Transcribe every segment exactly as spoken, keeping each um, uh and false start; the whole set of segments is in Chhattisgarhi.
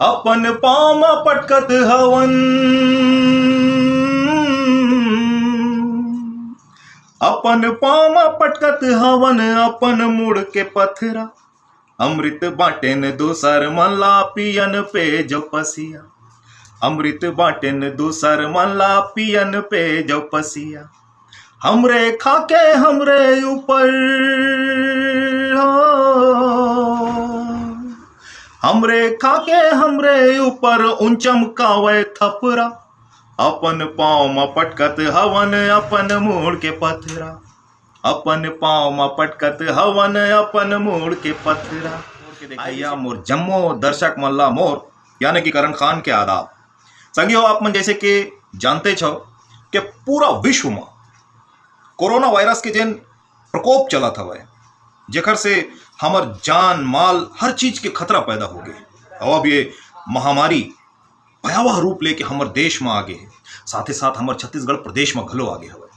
अपन पाँव म पटकत हवन, अपन पाँव म पटकत हवन, अपन मुड़ के पथरा। अमृत बाटेन दूसर मन ला, पियन पे जो पसिया। अमृत बाटेन दूसर मन ला, पियन पे जो पसिया। हमरे खाके हमरे ऊपर, हो, हमरे खाके हमरे ऊपर उन चमकावे थपरा। अपन पाँव म पटकत हवन, अपन मुड़ के पथरा। अपन पाँव म पटकत हवन, अपन मुड़ के पथरा। मोर के देखइया, मोर जम्मो दर्शक मन ला मोर, यानी कि करण खान के आदाब। संगी हो, आप मन जैसे कि जानते छो कि पूरा विश्व म कोरोना वायरस के जेन प्रकोप चलत हवय, जेकर से हमर जान, माल, हर चीज के खतरा पैदा हो गए। और अब ये महामारी भयावह रूप लेके हमर देश म आगे हे, साथे साथ हमर छत्तीसगढ़ प्रदेश म घलो आगे हवय।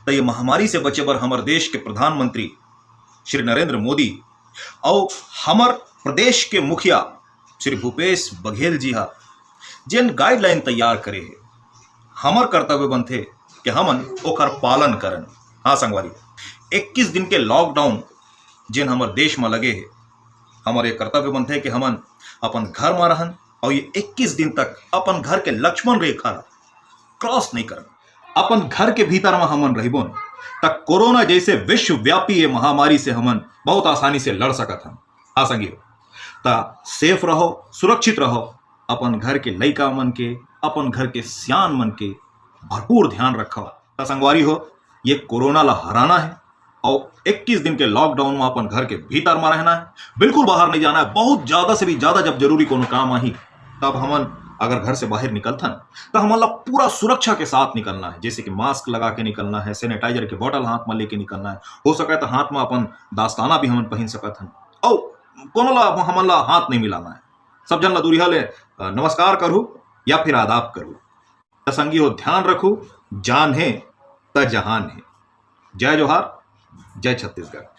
त ये महामारी से बचे बर हमर देश के प्रधानमंत्री श्री नरेंद्र मोदी अउ हमर प्रदेश के मुखिया श्री भूपेश बघेल जी हा जेन गाइडलाइन तैयार करे हे, हमर कर्तव्य बनथे कि हमन ओकर पालन करन। हाँ संगवारी, इक्कीस दिन के लॉकडाउन जेन हमर देश म लगे हे, हमर ये कर्तव्य बनथे कि हमन अपन घर म रहन अउ ये इक्कीस दिन तक अपन घर के लक्ष्मण रेखा ला क्रॉस नहीं करन। अपन घर के भीतर म हमन रहिबोन, त कोरोना जैसे विश्वव्यापी ये महामारी से हमन बहुत आसानी से लड़ सकत हन। हाँ संगी हो, त सेफ रहो, सुरक्षित रहो, अपन घर के लइका मन के, अपन घर के सियान मन के भरपूर ध्यान रखो। त संगवारी हो, ये कोरोना ला हराना है और इक्कीस दिन के लॉकडाउन में अपन घर के भीतर में रहना है, बिल्कुल बाहर नहीं जाना है। बहुत ज्यादा से भी ज्यादा जब जरूरी कोनो काम आही, तब हमन अगर घर से बाहर निकलथन, तो हमन ला पूरा सुरक्षा के साथ निकलना है, जैसे कि मास्क लगा के निकलना है, सैनिटाइजर के बॉटल हाथ में लेके निकलना है, हो सके तो हाथ में अपन दस्ताना भी हमन पहन सकत हन, और कोनो ला हमन ला हाथ नहीं मिलाना है। सब जन ला दूरिहा ले, अ, नमस्कार करू या फिर आदाब करू। त संगी हो, ध्यान रखू, जान है त जहान है। जय जोहार, जय छत्तीसगढ़।